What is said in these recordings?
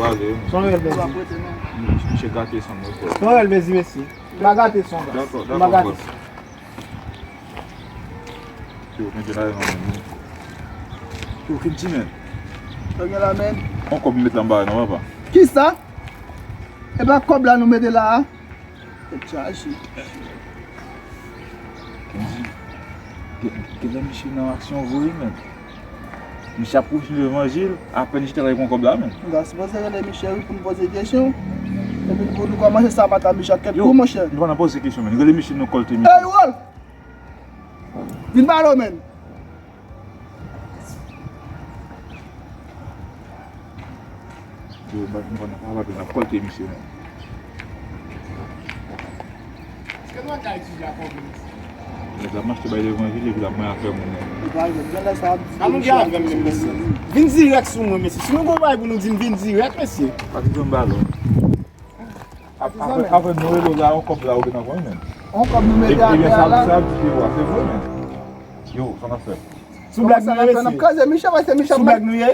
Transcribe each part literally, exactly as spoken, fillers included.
Pale, wi. Son rèl, bèl. Misye gate san mwen, frè. Son rèl, mezi, mesi. M pa gate son gaz. Dakò, dakò, bòs. Yo, men gen la non, men. Yo, Kendy, men. Sa gen la, men? On kòb m met la anba, non, papa. Kisa? E pa kòb la nou mete la a? Tèt chaje. Kendy, gen, gen lè misye nan aksyon vre, men. Misye ap preche levanjil, apèn jete la, li pran kòb la, men. M ta sipoze rele misye, wi, pou n poze kesyon. Epi pou nou kòmanse sa, matant Michak kèt tou, monchè. Nou pa nan poze kesyon, men. Rele misye, nou kòlte misye. Ey, Wòl! Vin pale w, men. Yo, bat nou pa nan pa bat, n ap kòlte misye, men. Nèg la mache bay levanjil epi l ap mwen afè moun nan. Sa nou gen avè m menm, mesye? Vin dirèk sou mwen, mesye. Si nou gon bagay pou nou di m, vin dirèk, mesye. Pa di m balon. Apre, apre nou rele w la, yon kòb la ou gen nan pran, men. Yon kòb nou mete atè a la. Ebyen, sa, sa di te wa, se vre, men. Yo, sa n ap fè? Sou blag nou ye, mesye? N ap kraze Michel, paske Michel. Sou blag nou ye?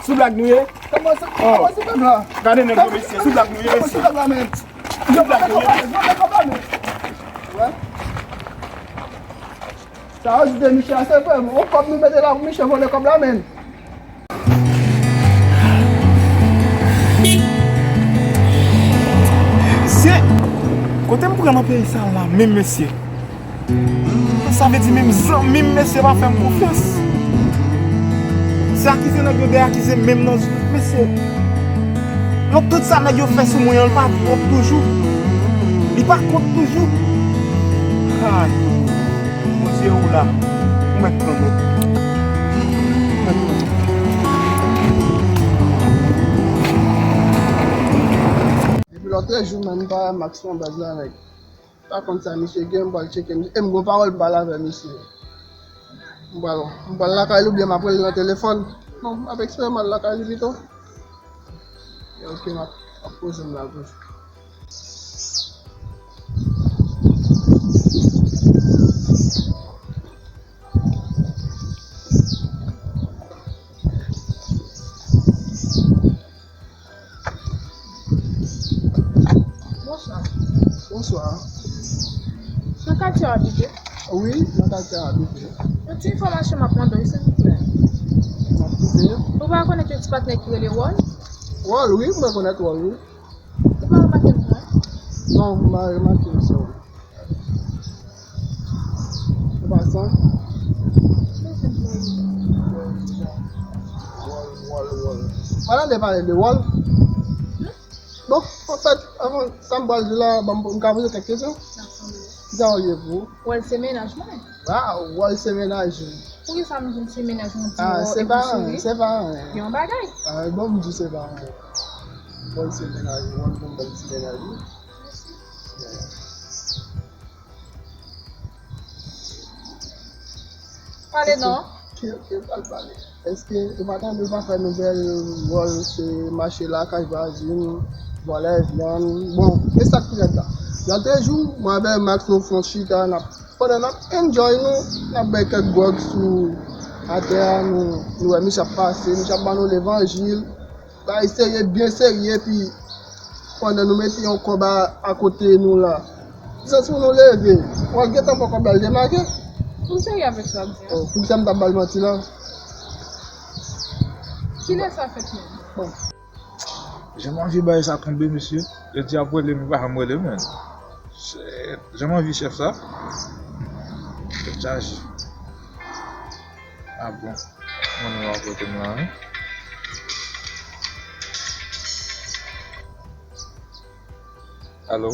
Sou blag nou ye? Kòman se, kòman se pèp la? Gade nèg yo, mesye. Sou blag nou ye, mesye? Sou blag nou ye, mesye? Sa yo di de Michel, se vre. Yon kòb nou mete la pou Michel vòlè kòb la, men. Mesye, kote m pran nan peyi sa la menm, mesye? Sa vle di menm zanmi m, mesye, pa fè m konfyans. Se akize nèg yo de akize menm nan zye, mesye. Lòt tout sa nèg yo fè sou mwen an, li pa kont toujou. Li pa kont toujou. Ay. Bondye ou la, ou mèt pran nòt. Ou mèt pran nòt. Depi lòt jou, menm pa Max nan baz la, nèg. Pa konn sa misye gen, m pral tcheke misye. E m gon pawòl m pale avè misye. M pral, m pral lakay li oubyen m ap rele l nan telefòn. Non, m ap espere m al lakay li pito. Ok, m ap, ap poze m la toujou. Bonswa. Bonswa. Nan katye w abite? Wi, nan katye a abite. Yon ti enfòmasyon m ap mande w, silvouplè. M ap koute. Ou pa rekonèt yon ti patnè ki rele Wòl? Wòl, wi, m rekonèt Wòl, wi. Ou pa remake l, non? Non, m pa remake l, sè. An pasan. Wòl, Wòl, Wòl. Pa tande pale de Wòl. Bon, anfèt, avan sa m pral di la, ban m, m ka poze kèk kesyon? Kisa Wòl ye pou ou? Wòl se mennaj mwen. Ah, Wòl se mennaj ou. Poukisa m di w se mennaj mwen, di w epi w souri? Se pa anyen. Yon bagay. Ah, bon, m di w se pa anyen. Wòl se mennaj ou, Wòl gon bèl ti mennaj, wi. Pale non. Ki, ki pral pale? Èske ou pa tande ou pa fè nouvèl? Wòl se mache lakay vwazen, vòlè vyann. Bon, e sa k pi rèd la? Lòt jou, mwen avè Max nou fè yon chita, n ap, pandan n ap enjoy nou, n ap bwè kèk gwòg sou atè a, nou, nou wè misye ap pase, misye ap ban nou levanjil. Bagay serye, byen serye, epi pandan nou mete yon kòb a, akote nou la, se sou nou leve. Wòl gentan pran kòb la, l demake. Ou serye avèk sa w ap di a? Oh, poukisa m t ap ba l manti la? Kilè sa fèt menm? Bon. Jan m anvi bagay sa tonbe, mesye. Yo di ap rele m, li pa janm rele m, menn. Shit. Jan m anvi chèf sa. Tèt chaje. Ah bon. Mwen menm ap rete m la, wi. Alo?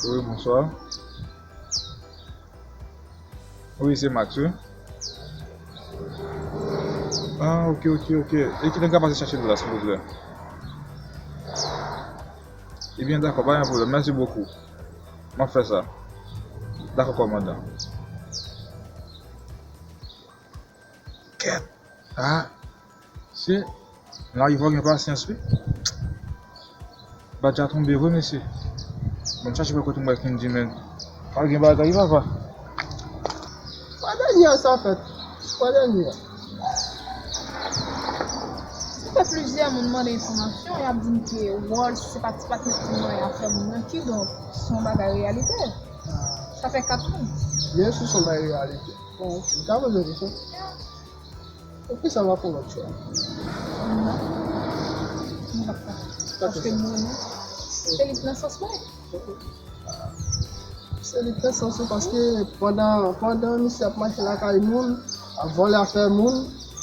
Wi, bonswa. Wi, se Max, wi. Ah, ok, ok, ok. E kilè n ka pase chache l la, silvouplè? Ebyen, dakò, pa gen pwoblèm. Mèsi bokou. M ap fè sa. Dakò, kòmandan. Kèt. Ah. Se, larive gen pasyans, wi. Badja tonbe vre, mesye. Bon, chache wè kote m wè Kendy, men. Pa gen bagay, papa. Pa dènye a sa fèt. Pa dènye a. Mwen fè plizyè moun mande enfòmasyon, y ap di m ke wòl, si se pa ti patnè ki nan afè moun nan, kidonk, se yon bagay reyalite. Sa fè kat moun. Byen si se yon bagay reyalite. Bon, ok. M ka poze w kesyon? Poukisa w pa pran lòt chwa? Non. M p ap fè. Paske m renmen Felipe nan sans mwen. Se li k fè sans ou, paske pandan, pandan misye ap mache lakay moun, ap vòlè afè moun,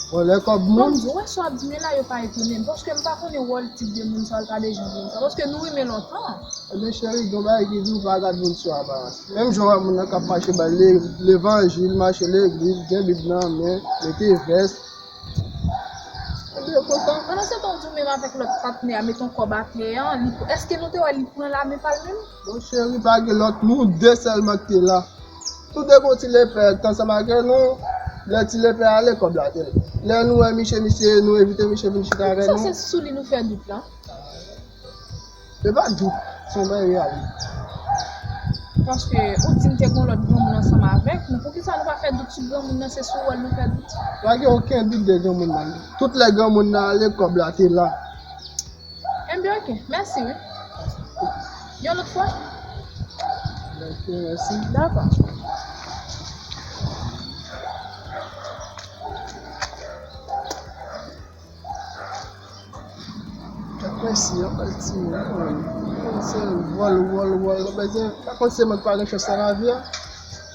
vòlè kòb moun. Bon, m di, ou wè sa w ap di m la, yo pa etone m, paske m pa konnen wòl tip de moun sa yo, l pa de jan moun sa, paske nou renmen lontan. Ebyen, cheri, gen yon bagay ki di ou pa gad moun sou aparans. Menm jan w wè moun nan k ap mache bay le-, levanjil, mache legliz, gen Bib nan men, mete vès, Ebyen, kontan. Pandan se tan, ou di w menm avèk lòt patnè a, met yon kòb atè a, li, èske nou te wè li pran lame pa l menm? Bon, cheri, pa gen lòt, nou de sèlman ki te la. Nou te gon ti lepè ki t ansanm avè nou. Lè ti lepè ale, kòb la te la. Lè nou wè misye, misye, nou envite misye vin chita avè nou. Sa se sou li nou fè dout la. Se pa dout, se yon bagay reyalite. Paske ou di m te gon lòt granmoun ansanm avèk nou, poukisa nou pa fè dout sou granmoun nan, se sou wòl nou fè dout? Pa gen okenn dout de granmoun nan. Tout lè granmoun nan ale, kòb la te la. Enben, ok. Mèsi, wi. Yon lòt fwa? Ok, mèsi. Dakò. Kèk mèsi, yon bèl timoun, mwen. Mwen se vòl, vòl, vòl. Mwen bezwen, pa konn se mwen ki pa gen chans nan lavi a.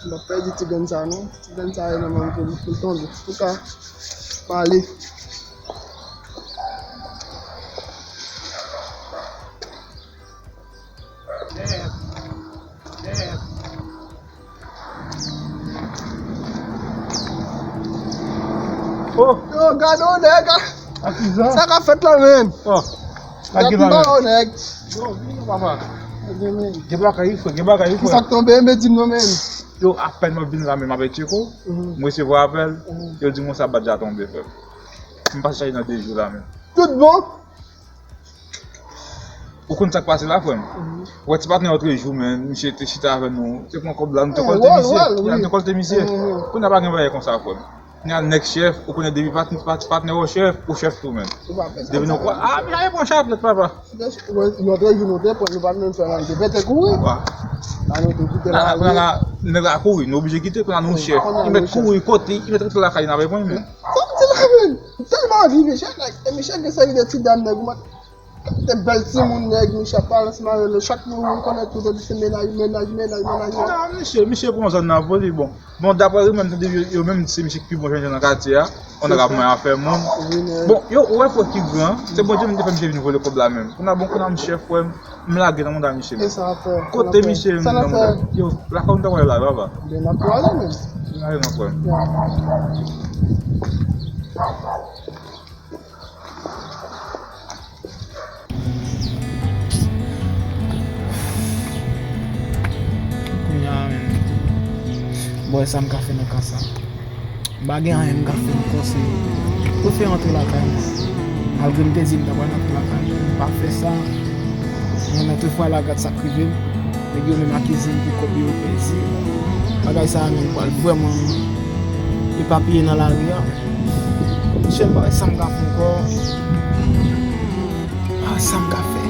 Mwen pèdi ti grenn sa, non. Ti grenn sa, e nan men pou, pou l tonbe. Pou ka pale. Oh! Yo, gade yon nèg, a. Sa k ap fèt la, menm? Oh. Gade yon nèg. Yo, vini non, papa. Gen bagay wi, frè, gen bagay wi, frè. Kisa k tonbe, men di m non, menm. Yo, apèn mwen vin la, menm avèk Tcheko. Mhm. Mwen resevwa apèl. Mhm. Yo di m yon sabat ja tonbe, frè. M pase chaje nan de jou la, menm. Tout bon? Ou konn sa k pase la, frè m? Mhm. Ou wè ti patnè lòtrejou, men, misye te chita avè nou, te pran kòb la, nou te kòlte misye. Ya, nou te kòlte misye. Mhm. Kounye a pa gen bagay konsa, frè m. Kounye a nèg chèf, ou konnen depi pat-, pat-, patnè w chèf, ou chèf tou, men. Depi nou kwa, a, men ale pran chaplèt, papa. Lòtrejou nou te pran, nou pa t menm fè anyen, nou te pete kouri. La, nou te kite la. Kounye a la, nèg la kouri, nou oblije kite, kounye a nou chèf. Li mèt kouri kote, li mèt rete lakay li, n ap pran li, men. Sa m di la, men. M tèlman anvi Michel, like, e Michel gen seri de ti dam nèg, ou mwen, de bèl timoun nèg, Michel ap pale ansanm avè yo, chak moun ou konnen tout, yo di se mennaj, mennaj, mennaj, mennaj. Non, misye, misye pran zòn nan pou li, bon. Bon, daprè rimè m tande, yo, yo menm se misye ki pi bon jènjan nan katye a, on nèg ap manyen afè moun. Bon, yo, ou wè frè ki gran, se Bondye menm ki te fè misye vin vòlè kòb la menm. Kounye a, bon, kounye a m chèf, frè m. M lage nan mouda misye menm. Kote misye menm nan mouda? Yo, lakay nou ta pral la, papa. Ebyen, n ap tou ale menm. N ale non, frè m. Kounye a menm. Bòy, sa m ka fè nan ka sa? M pa gen anyen m ka fè ankò, se prefere antre lakay mwen. Malgre m te di m ta pral antre lakay mwen, m pa fè sa. Mwen, nan tout fwa la, gad sa k rive m. Nèg yo menm akize m pou kòb yo pèdi. Bagay sa a menm pral vrèman epapiye nan lari a. Michel, m pa wè sa m ka fè ankò. M pa wè sa m ka fè.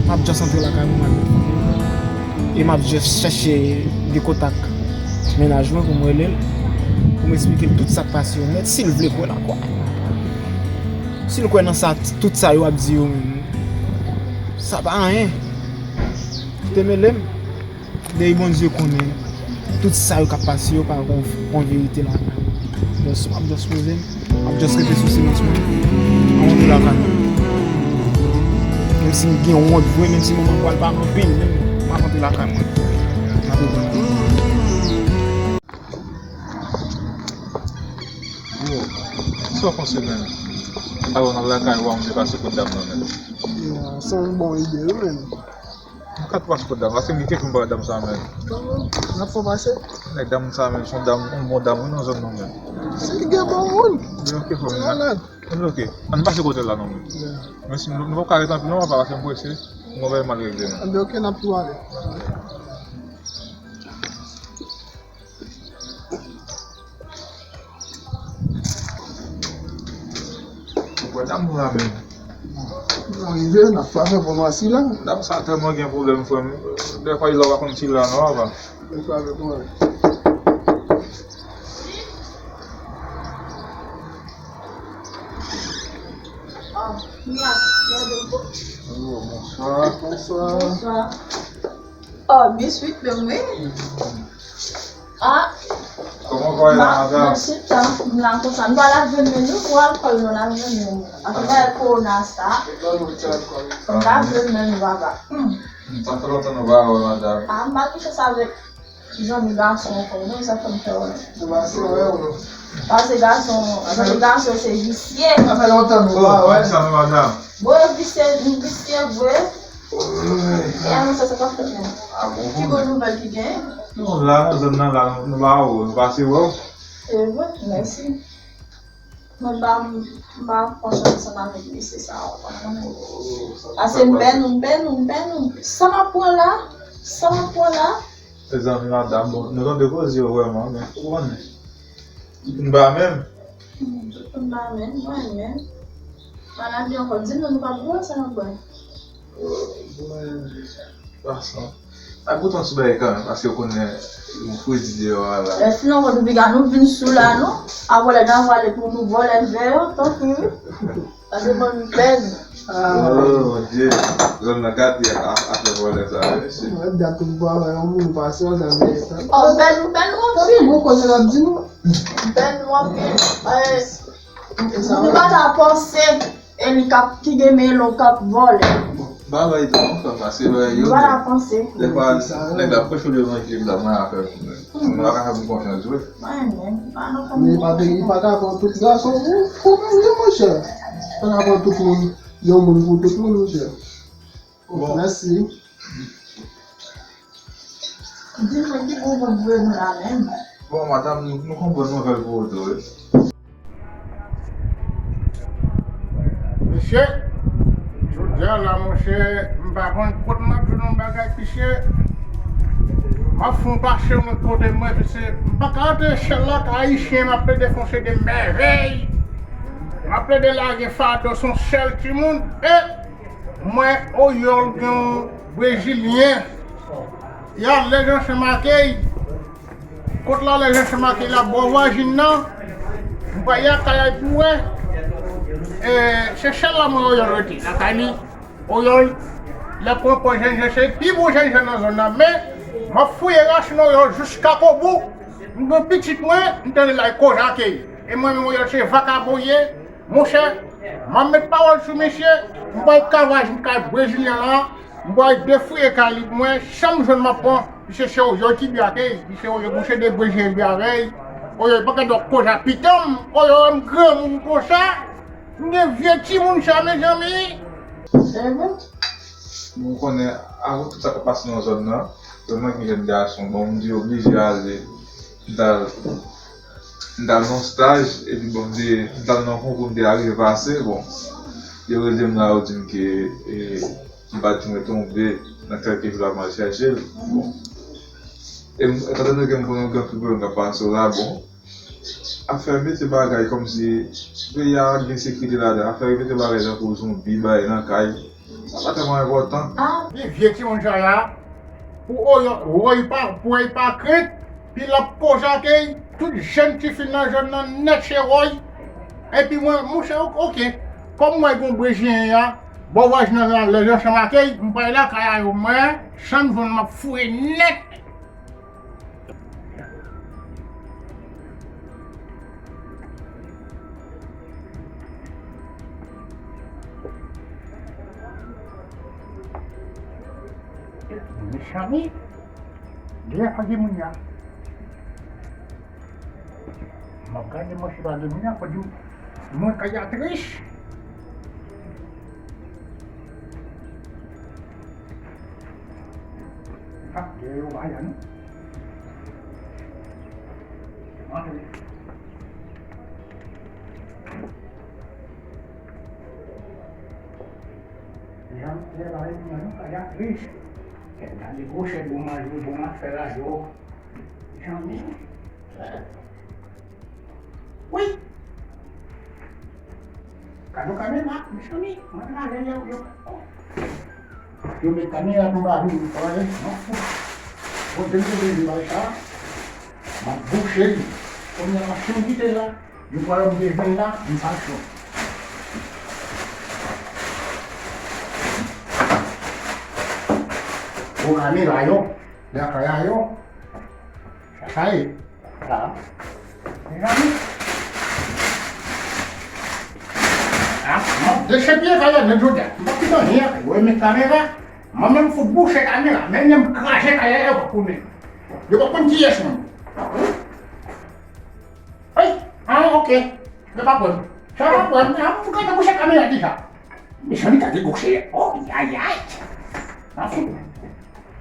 M ap just antre lakay mwen, m al met fanmi m. E m ap just chèche de kontak mennaj mwen pou m rele l, pou m esplike l tout sa k pase yo nèt, si l vle kwè nan kwa. Si l kwè nan sa, tout sa yo ap di yo menm, sa pa anyen. Te mele m. Dèyè Bondye konnen tout sa yo k ap pase yo pa gon, gon verite la. Just, m ap just poze m. M ap just rete sou silans mwen. M ap antre lakay mwen. Menm si m gen wont vre, menm si moman pral pa anpil, men m ap antre lakay mwen. M ap reponn. Yo, sa w panse menm? Alò, n al lakay ou a, m vle pase kot dam nan menm. Yo, se yon bon ide wi menm. M ka tou pase kot dam, paske m gen kèk moun pa dam sa menm. N ap fè w pase? Nèg dam sa menm, se yon dam, yon bon dam wi nan zòn nan menm. Si li gen bon moun. Li oke frè m. Li malad. Li oke. Ann pase kote l la non menm. Men si nou, nou pa ka ret anpil non, papa, paske m prese. M gon bagay m al regle menm. Anben oke, n ap tou ale. Kounye a menm, Wè dam nou la menm. Nou rive, n ap frape pou nou asila. Dam sa tèlman gen pwoblèm, frè m. Dèfwa, li la w pa konn si la non, apa. Li frape pou mwen. Ah, Mia, mède m tou. Oh, bonswa, bonswa. Bonswa. Oh, biswit menm, wi. Ah. Kòman kò w ye la, madanm? Mèsi, ta, m la konsa. Nou pa lave men nou, pou alkòl nou lave men nou. Apre bagay kowona sa. Ban nou ti alkòl. Lave men nou, papa. Hmm. Hmm, sa fè lontan nou pa wè, madanm. Ah, m pa gen chans avèk zanmi gason ankò, non, sa fè m pè wè. Ou pa se wè ou non. Pase gason, zanmi gason se visye. Sa fè lontan nou pa wè. Oh, sa fè madanm. Bon, yo visye, nou visye vre. E anonse sa pa fèt non. Ah bon, ki bon nouvèl ki genyen? Nou la, nan zòn nan la, nou pa wè w, nou pase wè w. E vre, mèsi. Mwen pa, m pa pran chan ansanm avèk mesye sa yo, w konprann? Pase m pè nou, m pè nou, m pè nou. Sa m ap pran la? Sa m ap pran la? Mezanmi, madanm, bon, nou tande koze yo vrèman, men ou konnen. M pa menm. Hmm, tout moun pa menm, mwen menm. Maladi ankò, di nou, nou pa bwè, sa n ap bwè? Bon, pasan. Ak bouton sou bagay kanmenm, paske w konnen yon fredi deyò a la. Lè fin ankò, nou piga, nou vin sou la, non? Apre lè n a vwale pou nou vòlè vè yo, tanpri, wi. Paske mwen m pèn. Oh, mon Dieu. Zòn nan gate a, afè vòlè sa, wi, mesye. Mwen dat pou m pa wè yon moun pase, w nan men tan. Oh, bèl, bèl, anpil. Bon, kote l ap di nou? Bèl, anpil. Eh, nou pa ta panse. E li k ap, ki gen men long k ap vòlè. Bon, pa bay tan non, frè m, paske bagay yo. Nou pa ta panse. Dèfwa, nèg la pwòch ou levanjil la, mwen afè m. Mwen pa ka fè m konfyans vre. Mwen menm, pa nan konfyans. Men li pa te, li pa ka pran tout gason pou, pou moun li, monchè. Pa ka pran tout moun, yon moun pou tout moun, monchè. Bon. Mèsi. Di mwen ki gwo vant vre nou la menm. Bon, madanm, nou, nou konprann nouvèl pou ou tou, wi. Mesye, jodi a la, monchè, m pa konn kot m ap jwenn yon bagay, mesye. M ap fè yon pase yon lòt kote mwen, mesye. M pa ka rete sèl la, ka ayisyen, m ap plede fè yon seri de mèvèy. M ap plede lage fado sou yon sèl timoun. E Mwen, Oyòl gen yon Brezilyen. Y a lè jan chan makey. Kot la lè jan chan makey la, bò vwajin nan. M pa y a kay pou wè. E, se sèl la mwen Oyòl rete. Lakay li, Oyòl, lè pran pò jènjan, se pi bon jènjan nan zòn nan. Men, m ap fouye rasin Oyòl jiska Kobou. M gen pitit mwen, m tande l ay koz akey. E mwen menm Oyòl se vakabon ye. Monchè, m ap met pawòl sou misye, m pral kavaj m kay Brezilyen lan, m pral defouye kay li pou mwen, sa m jwenn m ap pran, misye se Oyo ki byen ak li, misye Oyo gon seri de Brezilyen byen avè l, Oyo pa gen dwa koz a pitan m, Oyo wè m granmoun konsa, m gen vye timoun sa mezanmi. Bon, ou konnen, avan tout sa k ap pase nan zòn nan, zòn nan gen jèn gason, bon, m te oblije ale, m t al M t al nan yon staj, epi bon, m te, m t al nan yon konkou, m te arive pase, bon. Yo rele m la, yo di m ke, e, m pa t jwenn tonbe nan kèlke jou la, m al chèche l. Bon. E m, etan done ke m konnen gen anpil pwoblèm k ap pase w la, bon. Afè mete bagay kòmsi peyi a gen sekirite ladan, afè mete bagay tankou zonbi, bagay nan kay, sa pa tèlman enpòtan. Ah. Li vye timoun sa la, pou Oyo, Woy pa, pou Woy pa krent, pi l ap koz akey, tout jèn tifi nan zòn nan nèt se Woy. Epi mwen, monchè, ok, kòm mwen gon Brezilyen ya, bò vwajin nan lè jan chan makey, m pral lakay a yo, mwen, san m jwenn m ap fouye nèt. Mezanmi, gen pa gen moun ya. M ap gade mwen si pa gen moun ya, fò di mwen kay a tris. Ha, gen yo pa ya non. Antre. Jan, lè bagay pou mwen, non, kay a tris. Kèt gade gwosè bon manje, bon afè la, yo. Jan, wi. Wi. Gade yon kamera, mezanmi, mwen gade yo, yo. Yo met kamera pou ba nou, travay, non? Bon, depi yo vin bay sa, m ap bouche li. Kounye a, machin ki te la, yo pral bezwen la, m pa cho. Bon, kamera yo, lakay a yo, sa sa ye. Sa. Mezanmi. Ah, m ap dechèpiye kay la nèt jodi a. M pa kite anyen. Yo met kamera. Mwen menm fout bouche kamera. Men menm kraze kay la, yo pa konnen. Yo pa konn kiyès mwen. Ay, ah, ok. Yo pa konn. Sa pa konn. Ah, m gade bouche kamera deja. Mezanmi, gade gwochè. Oh, yayay. Mwen fout,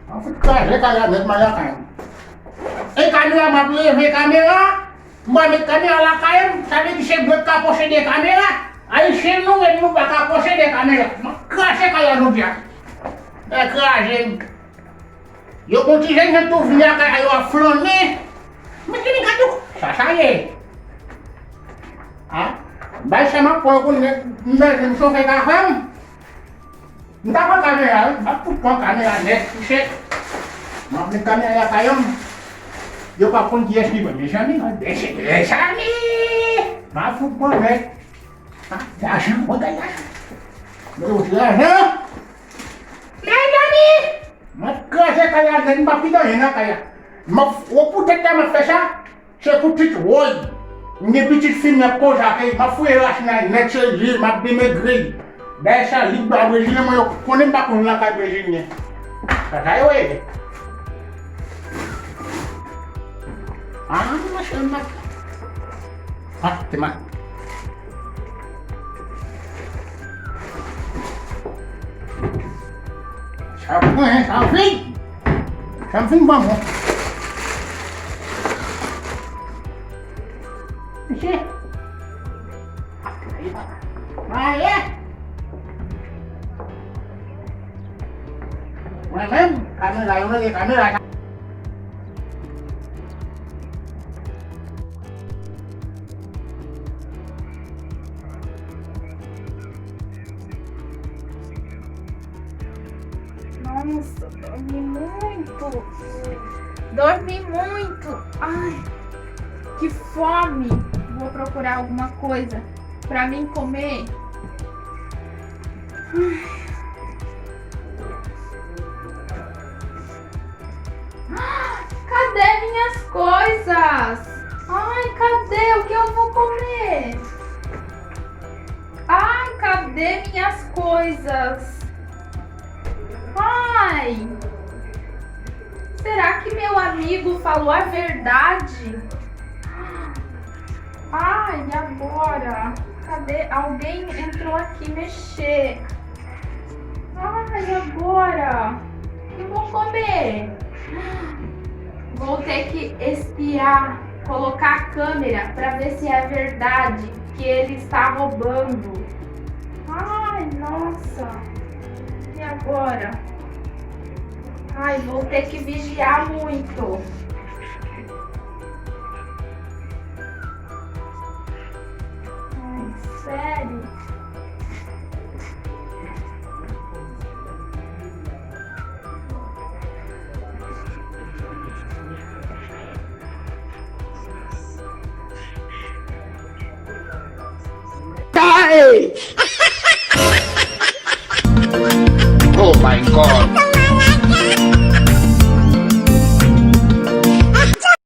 mwen fout kraze kay la nèt, mwen lakay mwen. E kamera, m ap leve kamera. Mwen met kamera lakay mwen, sa vle di se mwen k ka posede kamera. Ayisyen nou menm, nou pa ka posede kamera. Mwen kraze kay la jodi a. Mwen kraze. Yo bon ti jèn nan tou vini lakay la, yo ap flannen. Men ki li ka tou? Sa sa ye. Ha? Bay sa m ap pran pou nèt, m bezwen m chofè kafe m. M ta pran kamera wi, m ap fout pran kamera nèt, touche. M ap met kamera lakay mwen. Yo p ap konn kiyès ki mwen, mezanmi, mezanmi. M ap fout pran nèt. Ah, lajan, mwen gay lajan. Mwen yo lajan. Mezanmi! M ap kraze kay la nèt, m pa kite anyen nan kay la. M ap, o, poutèt la m ap fè sa, se pou tit woy. M gen pitit fi m, m ap koze ak li, m ap fouye rasin la nèt, se li, m ap demegri. Dayè sa, li ba brezilyen, mwen yo konnen m pa konn lakay brezilyen. Sa sa yo ye. Ah, mwen se m ap. Ah, te mal. Sa pran, hein, sa vin. Sa m fin ban mwen. Mesye. Maye. Mwen menm, kamera, yo rele kamera. Nossa, dormi muito. Dormi muito. Ai, que fome. Vou procurar alguma coisa pra mim comer. Ai. Cadê minhas coisas? Ai, cadê? O que eu vou comer? Ai, cadê minhas coisas? Ai! Será que meu amigo falou a verdade? Ai, e agora? Cadê? Alguém entrou aqui mexer. Ai, e agora? O que eu vou comer? Vou ter que espiar, colocar a câmera pra ver se é verdade que ele está roubando. Ai, nossa. E agora? Ai, vou ter que vigiar muito. Ai, sério? Hey! Oh my God!